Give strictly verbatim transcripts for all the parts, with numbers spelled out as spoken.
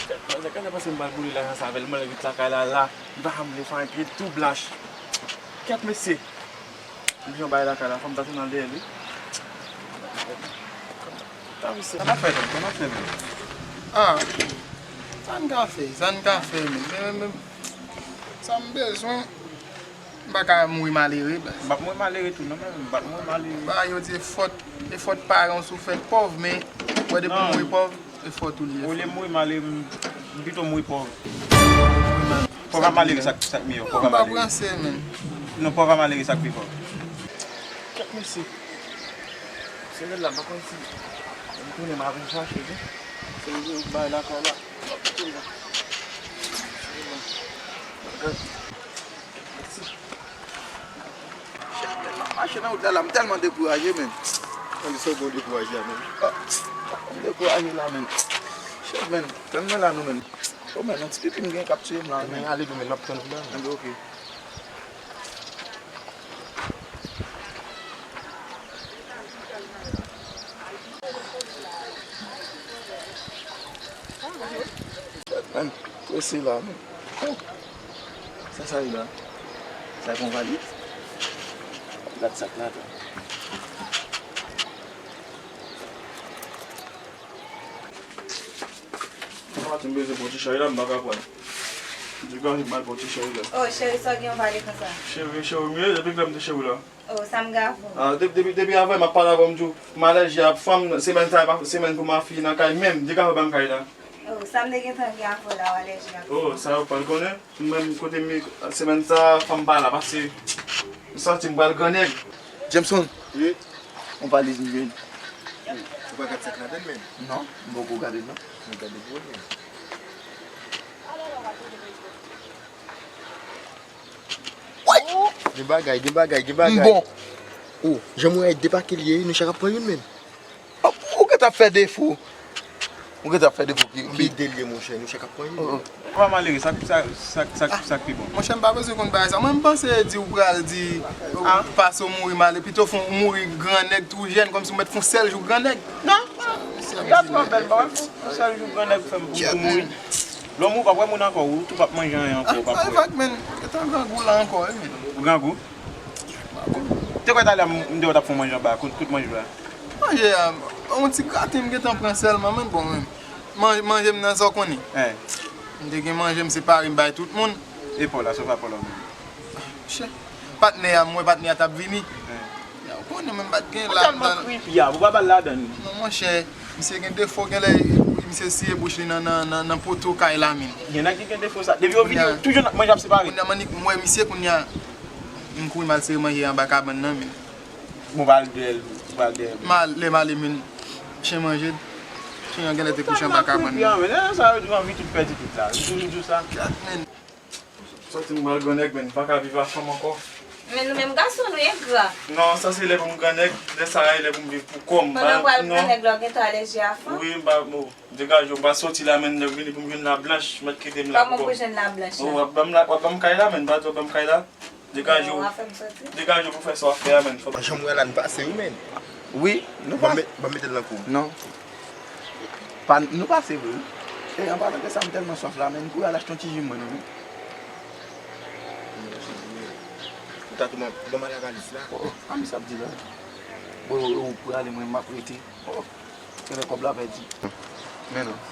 Kèt, mwen, kèt, panse m pral boule lajan sa avè l, mwen ret lakay la, la, m pa janm vle fè anyen, pye tou blanch. Kèt, mesye. M jan bay lakay la, fò m ta tounen al dèyè l, wi. Ta mesye. Sa n ap fè, menm? Sa n ap fè, menm? Ah, sa n ka fè, sa n ka fè, menm? Men, men, men, sa m bezwen. M pa ka mouri malere, baz. M p ap mouri malere tou, non, men m p ap mouri malere. Ba, yo di e fòt, e fòt paran w si w fèt pòv, men, wè, depi w mouri pòv, e fòt ou li ye. Olye m mouri malere, m, m pito mouri pòv. Pòv ak malere, sa k, sa k miyò? Pòv ak malere. Non, m pa pranse, men. Non, pòv ak malere, sa k pi fò. Kèt, mesye. Se rèl la, m pa konn si m tounen m a vin chache, wi. Se yo bay lakay la. Shit, men, m ap mache nan wout la, la, m tèlman dekouraje, men. Tande sa w bon dekouraje a, men. Ah, m dekouraje la, men. Shit, men, tann mwen la, non, men. Oh, men, yon ti pipi m gen k ap tiye m la, men. Men, ale, non, men, m ap tann ou la, men. Anben, ok. Mwen prese la, men. Oh. Sa, sa ye la? Sa se yon valiz? Gad sa k ladan. Mwen pati m bezwen pran ti chay la, m pa ka pran. Degaje m al pran ti chay la. Oh, cheri, sa w gen yon pale konsa? Cheri, cheri m ye, depi kilè m te cheri w la? Oh, sa m gave w? Ah, de-, depi, depi avè m ap pale avè w, m di w, m alèji ak fanm, semèn sa a, pa semèn pou m ap fini nan kay menm, degaje w ban m kay la. Oh, sa m te gentan gen avè w la, w alèji ak fanm? Oh, sa yo pral konnen. Mwen menm kote m ye, semèn sa a, fanm pa la, paske m santi m pral grannèg. Jameson. Wi. Yon valiz m jwenn. Ou pa gad sa k ladan l, menm? Non, m poko gade l, non. Mwen gade pou ou, menm. Gen bagay, gen bagay, gen bagay. M bon. Oh, jan mwen depake l ye, nou chak ap pran youn, menm. Oh, ou gentan fè defo. Ou gentan fè defo ki, ki... Anben de l ye, monchè, nou chak ap pran youn. Oh, oh. Pòv ak malere, sa, sa, sa, sa, sa k pi bon? Monchè, m pa bezwen konn bagay sa. Mwen, m panse di ou pral di, ou pase ou mouri malere, pito fè w mouri grannèg tou jèn, kòmsi w mèt fè yon sèl jou grannèg. Non, non, sa twò bèl, pa wè, yon sèl jou grannèg fè m pou, pou mouri. Lè w mouri, w p ap wè moun ankò, ou tou p ap manje anyen ankò, ou p ap wè. Ah, fak, men, gentan grangou la ankò, wi, men. Ou grangou? Te kwè talè m, m di w t ap fè yon manje anba, kout, kout manje w la. Manje a, yon ti graten m gentan pran sèlman, men bon, men. Man-, manje m nan sa w konnen. Hein. M te gen manje m separe m bay tout moun. E pa w la, sa w fè pa w la, men. Monchè, patnè a, m wè patnè a t ap vini. Hein. Ou konnen, men m pa t gen ladan. Ou tèlman kripi a, ou pa ba l ladan. Non, monchè, misye gen defo, genlè, misye siye bouch li nan, nan, nan, nan poto kay la, men. Gen nèg ki gen defo sa. Depi yo vini, yo toujou nan manje ap separe. Kounye a, m wè misye, kounye a, m kouri m al sere manje anba kabann nan, men. Bon, pral dèyè l, pral dèyè l. M al, lè m ale, men, chen manje l. Chen an genlè te kouche anba kabann nan. Tèlman kripi a, men, lè sa yo di w anvi tout pèdi tout la. Yo toujou di w sa. Gad, men. Santi m pral grannèg, men, m pa ka viv ak fanm ankò. Men nou menm gason, nou engra. Non, sa se lè pou m grannèg, lè sa a, e lè pou m viv pou kò m. Pandan w pral grannèg la, w gentan alèji a fanm? Wi, m pa, bon, degaje w, m pral soti la, men, lè w vini pou m jwenn la blanch, mèt kite m la pou kò m. Kòman pou jwenn la blanch la? W ap ban m la, w ap ban m kay la, men, m pa di w ap ban m kay la. Degaje w. Bon, w a fè m soti. Degaje w pou fè sa w ap fè a, men. Fò... Jan m wè la, n pase, wi, men. Wi, nou pase. Ban m met-, ban m mete l nan kou. Non. Pa, nou pase vre, wi. E, an palan de sa, m tèlman swaf la, men, m kouri al achte yon ti ji mwen, non, men. Ou ta tounen, ban m al avaliz la. Oh, oh, a mi sa ap di la. Bon, ou, ou prale, mwen, m ap rete. Oh, genlè kòb la pèdi. Men non.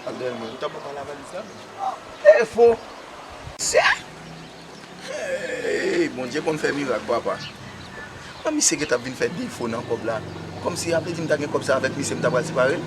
Al dèyè mwen. Ou ta ban m al avaliz la, men. Defo. Sè. Hey, Bondye konn fè mirak, papa. An, misye gentan ap vin fè defo nan kòb la. Kòmsi, a vle di, m ta gen kòb sa avèk misye, m ta pral separe l.